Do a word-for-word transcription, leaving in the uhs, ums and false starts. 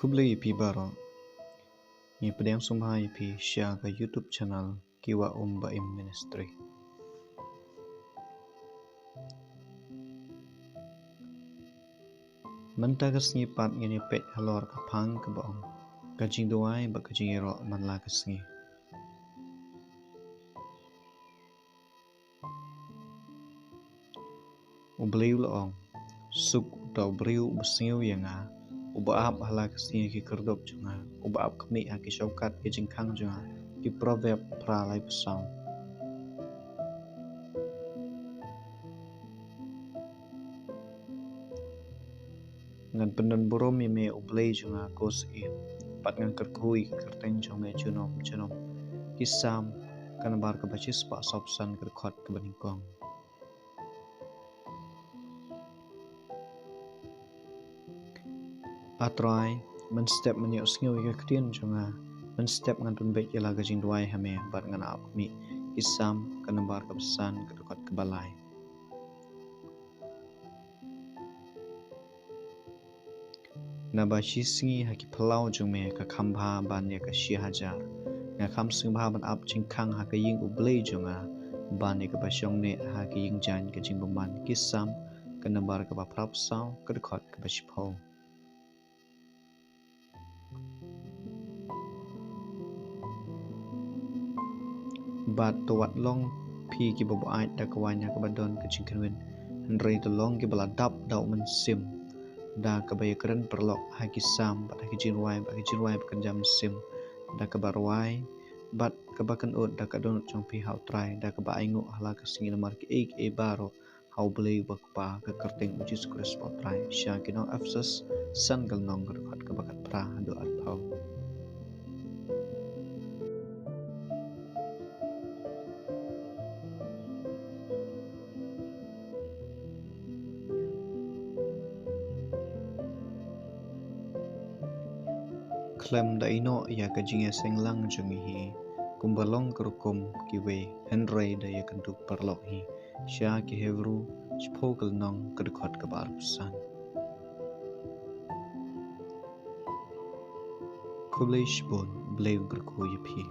Khublei ïa phi baroh. Ngi pdiang sngewbha ïa phi sha ka YouTube channel Kiwa Um Ba Im Ministry. Mynta ka sngi pat ngin ïa peit halor ka phang kaba ong ka jingduwai bad ka jingïaroh man la ka sngi. U Blei u la ong, suk uta u briew uba sngew ïa nga, uba ap ha la ka sngi ki kyrdup jong nga, uba ap khmih ha ki shortcut ki jingkhang jong nga. Ki Proverb phra laiphew saw. Ngan pyndon burom ïa me U Blei jong nga ko Syiem, bad ngan kyrkhu ïa ka kyrteng jong me junom junom. Ki Salm ka nambar kaba shispah sawphew san, ka dkhot kaba nyngkong. A Trai, mynstep men ïohsngew ïa ka ktien jong nga, mynstep ngan pynbeit ïa la ka jingduwai ha me bad ngan ap khmih. Ki Salm ka nambar kaba san, ka dkhot kaba lai. Naba shi sngi ha ki phyllaw jong me ka kham bha ban ïa ka shi hajar. Nga kham sngewbha ban ap jingkhang ha ka ïing U Blei jong nga, ban ïa kaba shong neh ha ka ïing jaiñ ka jingbymman. Ki Salm ka nambar kaba phraphew saw, ka dkhot kaba shiphew. Bad to wat long phi kiba buaid da ka waiñ ha kaba don ka jingkynwin, hynrei to long kiba la dap da U Mynsiem, da kaba ïakren paralok ha ki salm bad ha ki jingrwai bad ha ki jingrwai ba kynja mynsiem, da kaba rwai bad kaba kynud da ka dohnud jong phi ha U Trai, da kaba ainguh ha la ka sngi namar kiei kiei baroh ha U Blei uba Kpa, ka kyrteng U Jisu Khrist uba U Trai. Sha ki nong Ephesus, san ka lynnong, ka dkhot kaba khatphra haduh arphew. Khlem da ïehnoh ïa ka jingïaseng lang jong ngi hi, kumba long ka rukom kiwei, hynrei da ïakynduh paralok hi. Sha ki Hebru, shiphew ka lynnong, ka dkhot kaba arphew san. Khublei shibun, Blei un kyrkhu ïa phi.